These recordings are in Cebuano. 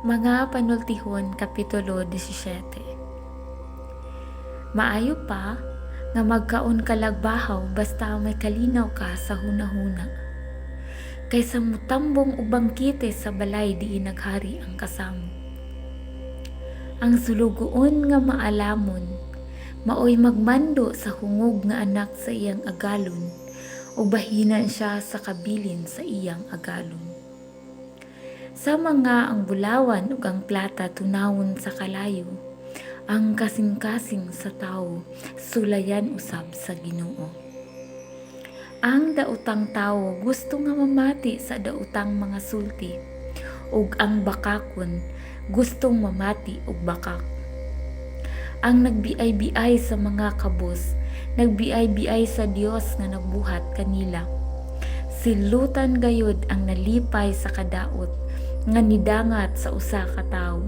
Mga Panultihon Kapitulo 17. Maayo pa nga magkaon ka lag bahaw basta may kalinaw ka sa hunahuna, kaysa motambong og bangkete sa balay diin naghari ang kasamok. Ang sulugoon nga maalamon maoy magmando sa hungog nga anak sa iyang agalon, ug bahinan siya sa kabilin sa iyang agalon. Sama nga ang bulawan ug ang plata tunawon sa kalayo, ang kasing-kasing sa tawo sulayan usab sa Ginoo. Ang daotang tawo gusto nga mamati sa daotang mga sulti, ug ang bakakon gustong mamati og bakak. Ang nagbiay-biay sa mga kabus, nagbiay-biay sa Dios nga nagbuhat kanila. Silutan gayud ang nalipay sa kadaot nga nidangat sa usa ka tawo.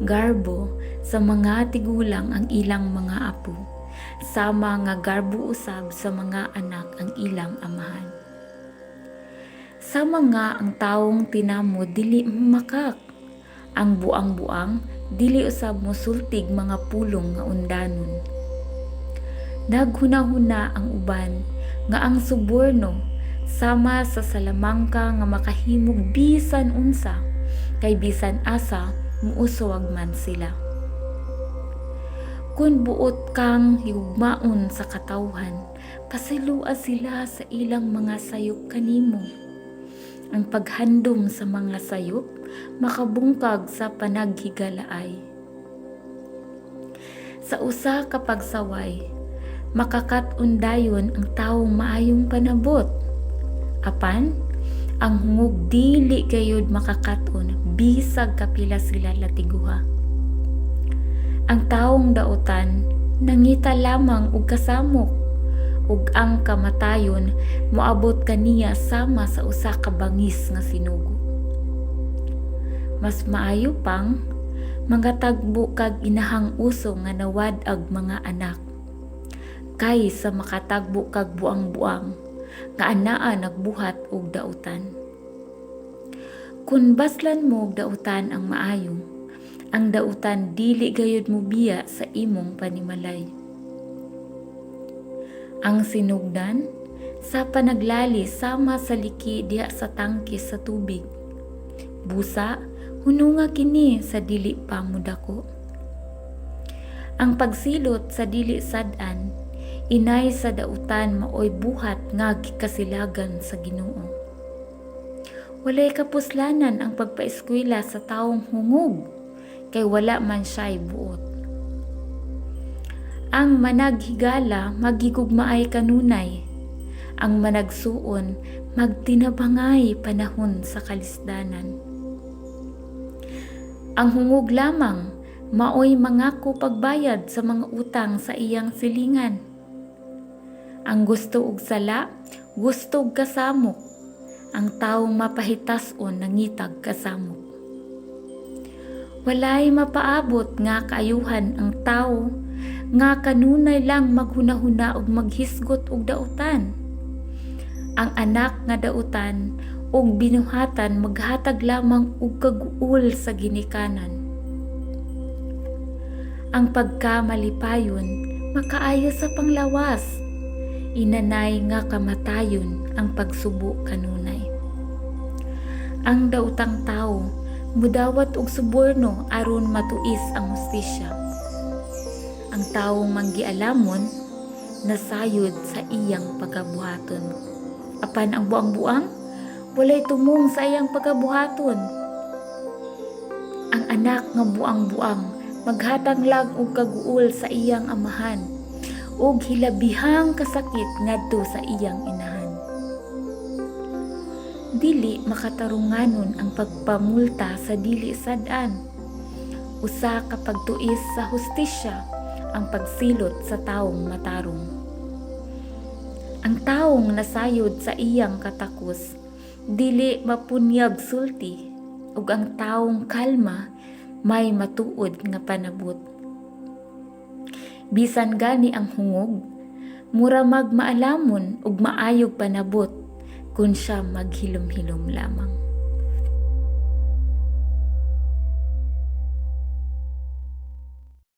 Garbo sa mga tigulang ang ilang mga apo, sama nga garbo usab sa mga anak ang ilang amahan. Sama nga ang tawong tinamod dili makak, ang buang-buang dili usab mosultig mga pulong nga undanon. Naghunahuna ang uban nga ang suborno sama sa salamangka nga makahimog bisan unsa, kay bisan asa muuswag man sila. Kun buot kang higugmaon sa katawhan, pasayloa sila sa ilang mga sayop kanimo. Ang paghandom sa mga sayop makabungkag sa panaghigalaay. Sa usa ka pagsaway, makakat-on dayon ang tawong maayong panabot. Apan, ang hungog dili gayud makakat-on bisag kapila sila latiguha. Ang tawong dautan nangita lamang og kasamok, ug ang kamatayon moabot kaniya sama sa usa ka bangis nga sinugo. Mas maayo pang mangatagbo kag inahang uso nga nawad-ag mga anak kaysa makatagbo kag buang-buang nga anaa nagbuhat og dautan. Kun baslan mo og dautan ang maayo, ang dautan dili gayud mobiya sa imong panimalay. Ang sinugdan sa panaglali sama sa liki diha sa tangke sa tubig. Busa, hununga kini sa dili pa modako. Ang pagsilot sa dili sad-an, inay sa dautan, maoy buhat nga gikasilagan sa Ginoo. Walay kapuslanan ang pagpaeskwela sa tawong hungog kay wala man siya'y buot. Ang managhigala maghigugmaay kanunay. Ang managsuon magtinabangay panahon sa kalisdanan. Ang hungog lamang maoy mangako pagbayad sa mga utang sa iyang silingan. Ang gusto og sala, gusto og kasamok. Ang tawong mapahitas-on nangitag kasamok. Walay mapaabot nga kaayuhan ang tawo nga kanunay lang maghunahuna og maghisgot og dautan. Ang anak nga dautan og binuhatan maghatag lamang og kaguol sa ginikanan. Ang pagkamalipayon makaayo sa panglawas. Inanay nga kamatayon ang pagsubo kanunay. Ang daotang tawo mudawat og suborno aron matuis ang hustisya. Ang tawong manggialamon nasayod sa iyang pagabuhaton. Apan ang buang-buang walay tumong sa iyang pagabuhaton. Ang anak nga buang-buang maghatag lang og kaguol sa iyang amahan ug hilabihang kasakit ngadto sa iyang inahan. Dili makatarunganon ang pagpamulta sa dili sad-an. Usa ka pagtuis sa hustisya ang pagsilot sa tawong matarong. Ang tawong nasayod sa iyang katakos dili mapunyag sulti, ug ang tawong kalma may matuod nga panabot. Bisan gani ang hungog, mura mag maalamon ug maayog panabot kun siya maghilom-hilom lamang.